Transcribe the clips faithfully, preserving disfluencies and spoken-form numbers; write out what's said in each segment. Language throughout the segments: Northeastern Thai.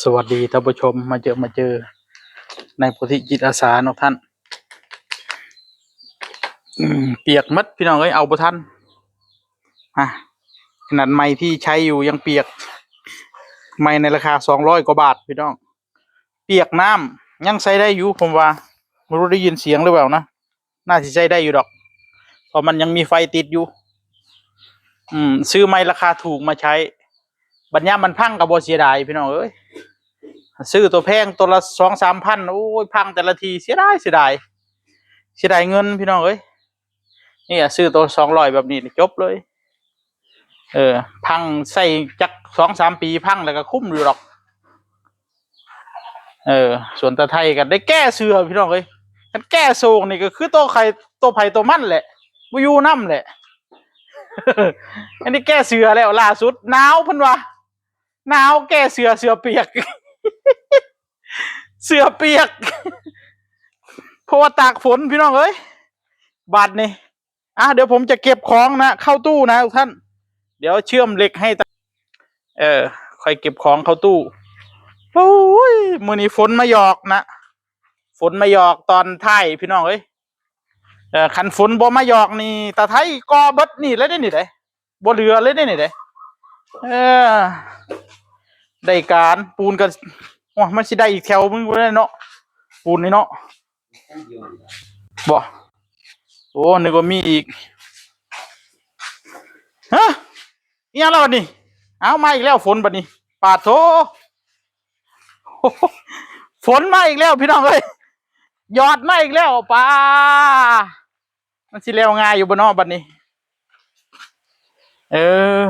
สวัสดีท่านผู้ชม มาเจอ มาเจอในโพธิจิตอาสาเนาะท่าน อืม เปียกหมดพี่น้องเอ้ย เอาบ่ทัน อ่ะ ขนาดไม้ที่ใช้อยู่ยังเปียก ไม้ในราคาสองร้อยกว่าบาทพี่น้อง เปียกน้ำ ยังใช้ได้อยู่ ผมว่า บ่รู้ได้ยินเสียงหรือเปล่านะ น่าสิใช้ได้อยู่ดอก เพราะมันยังมีไฟติดอยู่ อืม ซื้อไม้ราคาถูกมาใช้ บัดยามมันพังก็บ่เสียดายพี่น้องเอ้ย ซื้อตัวแพงตัวละสองสามพัน โอ้ย พังแต่ละที เสียดาย เสียดาย เสียดายเงินพี่น้องเอ้ย นี่อะ ซื้อตัวสองร้อยแบบนี้นี่จบเลย เออ พังใส่จักสองสามปีพังแล้วก็คุ้มอยู่ดอก เออ ส่วนตาไทยก็ได้แก้เสื้อพี่น้องเอ้ย คันแก้โซงนี่ก็คือตัวใครตัวไผตัวมันแหละ บ่อยู่นำแหละ อันนี้แก้เสื้อแล้วล่าสุด หนาวเพิ่นว่า หนาวแก้เสื้อ เสื้อเปียก เสื้อเปียก เพราะว่าตากฝนพี่น้องเอ้ย บาดนี้ อ่ะ เดี๋ยวผมจะเก็บของนะ เข้าตู้นะทุกท่าน เดี๋ยวเชื่อมเหล็กให้ตา เออ ค่อยเก็บของเข้าตู้ โอ้ย มื้อนี้ฝนมาหยอกนะ ฝนมาหยอกตอนท้ายพี่น้องเอ้ย เออ คันฝนบ่มาหยอกนี่ ตาไทยก่อเบิดนี่เลยเด้นี่เด้ บ่เหลือเลยเด้นี่เด้ เออ ได้การ ปูนก็ โอ้ย มันสิได้อีกแถวมึงบ่ได้เนาะ ปูนนี่เนาะ บ่ โอ้ นึกว่ามีอีก ฮะ อีหยังแล้วบัดนี้ เอามาอีกแล้วฝนบัดนี้ ปาดโธ่ ฝนมาอีกแล้วพี่น้องเอ้ย หยอดมาอีกแล้ว ปา มันสิแล้วง่ายอยู่บ่เนาะบัดนี้ เออ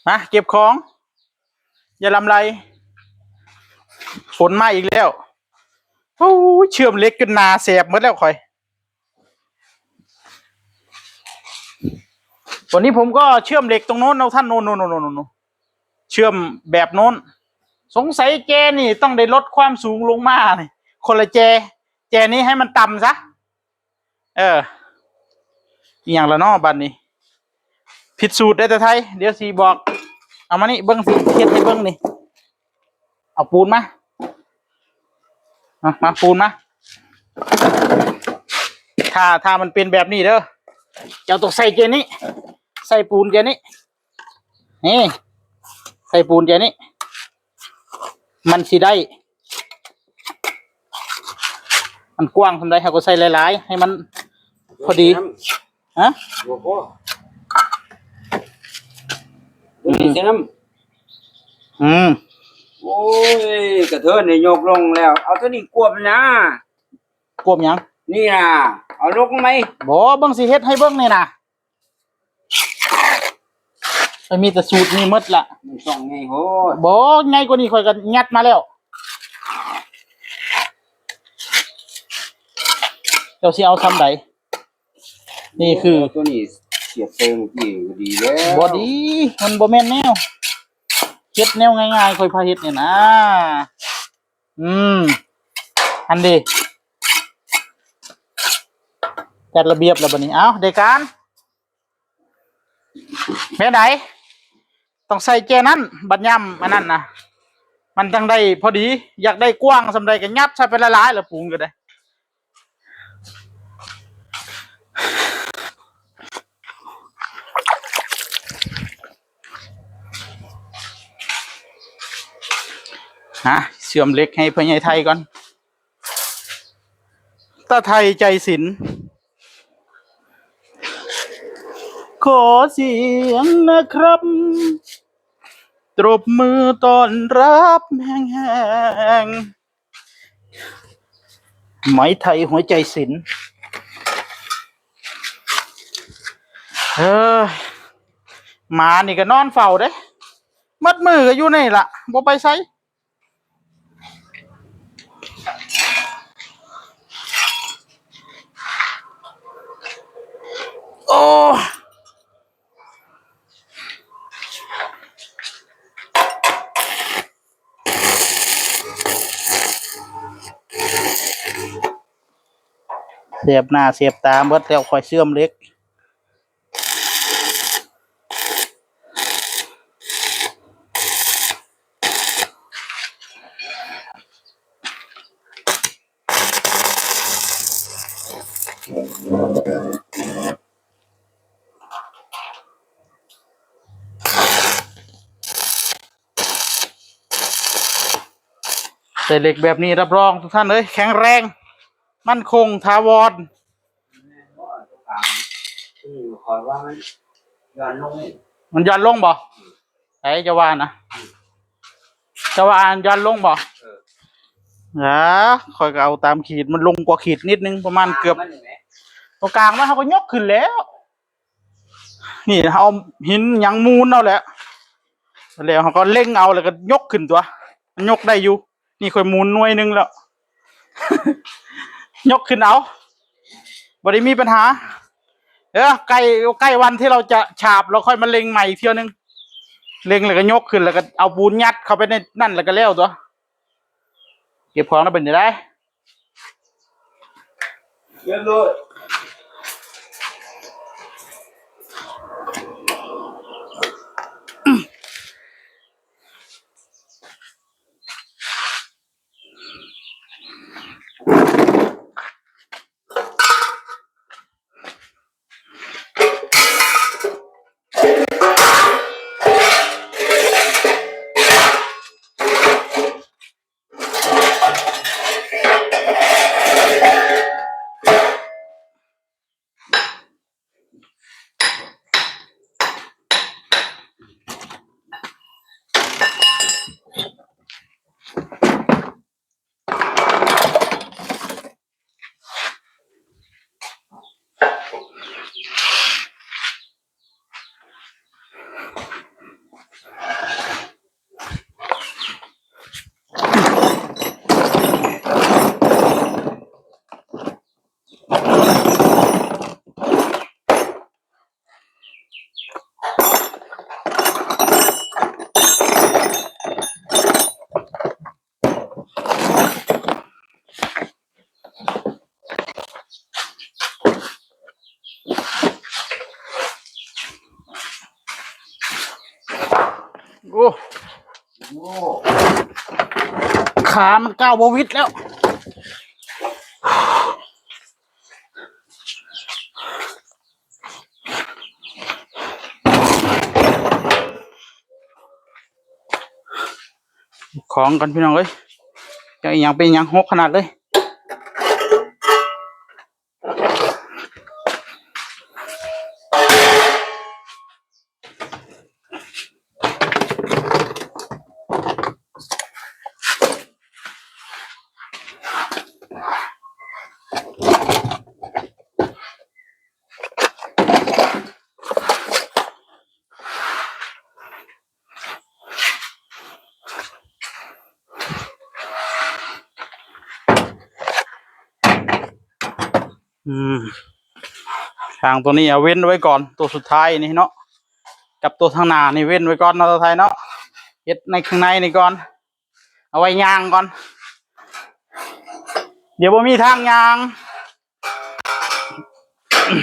มาเก็บของ อย่าลำไร ฝนมาอีกแล้ว โอ้ย เชื่อมเหล็กจนหน้าแสบหมดแล้วข่อย วันนี้ผมก็เชื่อมเหล็กตรงโน้น เอาท่าน โน้น โน้น โน้น โน้น โน้น เชื่อมแบบโน้น สงสัยแจนี่ต้องได้ลดความสูงลงมานี่ คนละแจ แจนี้ให้มันต่ำซะ เออ อีหยังละเนาะบัดนี้ ผิดสูตรได้แต่ไทย เดี๋ยวสิบอก เอามานี่เบิ่งสิ เฮ็ดให้เบิ่งนี่ เอาปูนมา มา มาปูนมา ถ้า ถ้ามันเป็นแบบนี้เด้อ เจ้าต้องใส่แจนี้ ใส่ปูนแจนี้ นี่ ใส่ปูนแจนี้ มันสิได้ มันกว้างส่ำใด เฮาก็ใส่หลายๆ ให้มันพอดี ฮะ บ่พอ อืม นี่ใส่น้ำ อืม โอ้ย กระเทินนี่ยกลงแล้ว เอาตัวนี้กวบนะ กวบหยัง นี่นะ เอาลงไหม บ่ เบิ่งสิเฮ็ดให้เบิ่งนี่นะ ไปมีแต่สูตรนี่หมดละ มันต้องไงโหด บ่ ไงกว่านี้ข่อยก็ยัดมาแล้ว เจ้าสิเอาส่ำใด นี่คือ ตัวนี้เสียบไปเมื่อกี้ก็ดีแล้ว บ่ดี มันบ่แม่นแนว เฮ็ดแนวง่ายๆ ข่อยพาเฮ็ดนี่นะ อืม อันดี จัดระเบียบแล้วบัดนี้ เอ้า ได้การ แม่นใด ต้องใส่แจนั้น บัดยามอันนั้นนะ มันจังได้พอดี อยากได้กว้างส่ำใดก็ยัดใส่ไปหลายๆ แล้วปูนก็ได้ ฮะ เชื่อมเหล็กให้พ่อใหญ่ไทยก่อน ตาไทยใจศิลป์ ขอเสียงนะครับ ตบมือต้อนรับแฮงๆ ไหมไทยหัวใจศิลป์ เออ หมานี่ก็นอนเฝ้าเด้ หมดมื้อก็อยู่นี่ล่ะ บ่ไปไส โอ้ แสบหน้าแสบตาหมดแล้ว ข่อยเชื่อมเหล็ก ใส่เหล็กแบบนี้รับรองทุกท่านเอ้ย แข็งแรง มั่นคง ถาวร อืม คอยว่ามันย้อนลงนี่ มันย้อนลงบ่ ไอ้จะว่านะ จะว่าย้อนลงบ่ เออ อ่า คอยก็เอาตามขีด มันลงกว่าขีดนิดนึง ประมาณเกือบ มันนี่แหละ ตัวกลางมันเขาก็ยกขึ้นแล้ว นี่เอาหินหยังมูนเอาแหละ แล้วเขาก็เล็งเอา แล้วก็ยกขึ้นตัว มันยกได้อยู่ นี่ค่อยมูนหน่วยหนึ่งแล้ว ยกขึ้นเอา บ่ได้มีปัญหา เออ ใกล้ ใกล้วันที่เราจะฉาบ เราค่อยมาเล็งใหม่อีกเที่ยวหนึ่ง เล็งแล้วก็ยกขึ้น แล้วก็เอาปูนยัดเข้าไปในนั่น แล้วก็แล้วตัว เก็บของแล้วเป็นจั่งใด เรียบร้อย โอ้ โอ้ ขามันก้าวบ่หวิดแล้ว ของกันพี่น้องเอ้ย ยังอีหยังเป็นหยังหกขนาดเลย อืม ทางตัวนี้เอาเว้นไว้ก่อน ตัวสุดท้ายนี่เนาะ กับตัวทางหน้านี่เว้นไว้ก่อนเนาะ ตัวไทยเนาะ เฮ็ดในข้างในนี่ก่อน เอาไว้ย่างก่อน เดี๋ยวบ่มีทางย่าง อื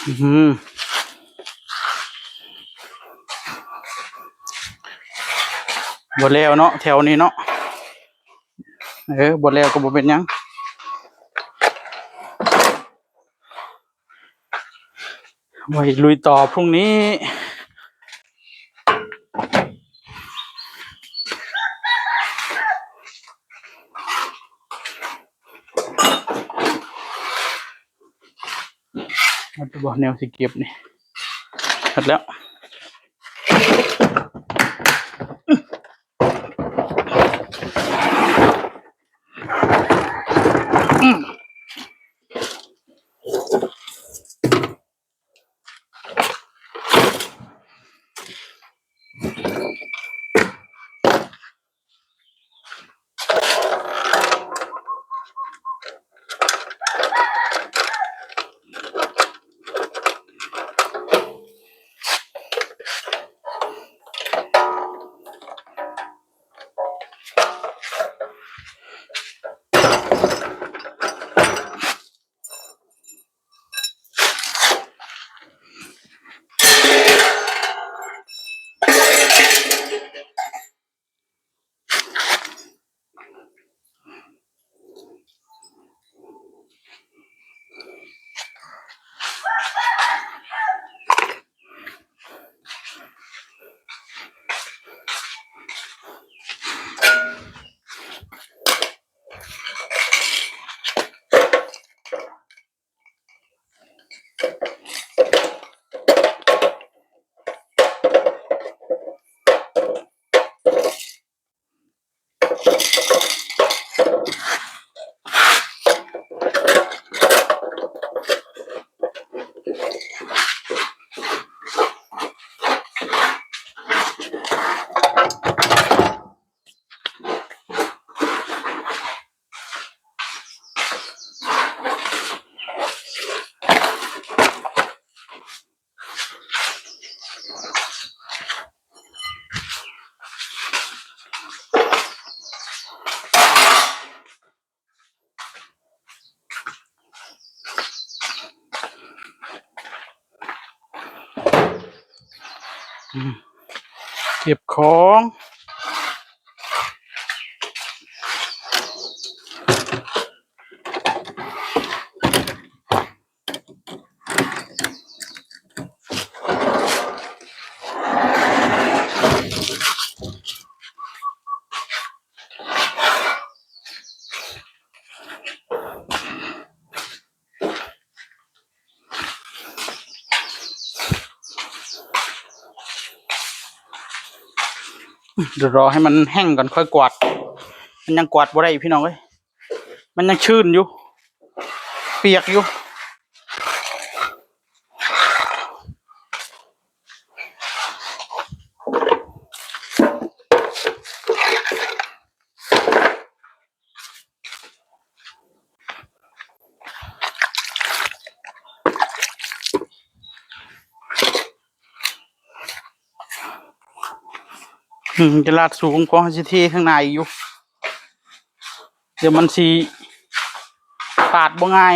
อืม บ่แล้วเนาะ แถวนี้เนาะ เออ บ่แล้วก็บ่เป็นหยัง ไว้ลุยต่อพรุ่งนี้ เอาตัวแนวสิเก็บนี่ หมดแล้ว อืม เก็บของ เดี๋ยวรอให้มันแห้งก่อนค่อยกวาด มันยังกวาดบ่ได้พี่น้องเอ้ย มันยังชื้นอยู่ เปียกอยู่ อืม จะลาดสูง เพราะสิเทข้างในอยู่ เดี๋ยวมันสิปาดบ่ง่าย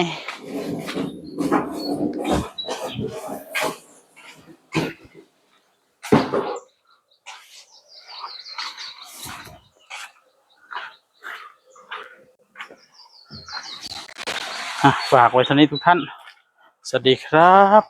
อ่ะ ฝากไว้เท่านี้ทุกท่าน สวัสดีครับ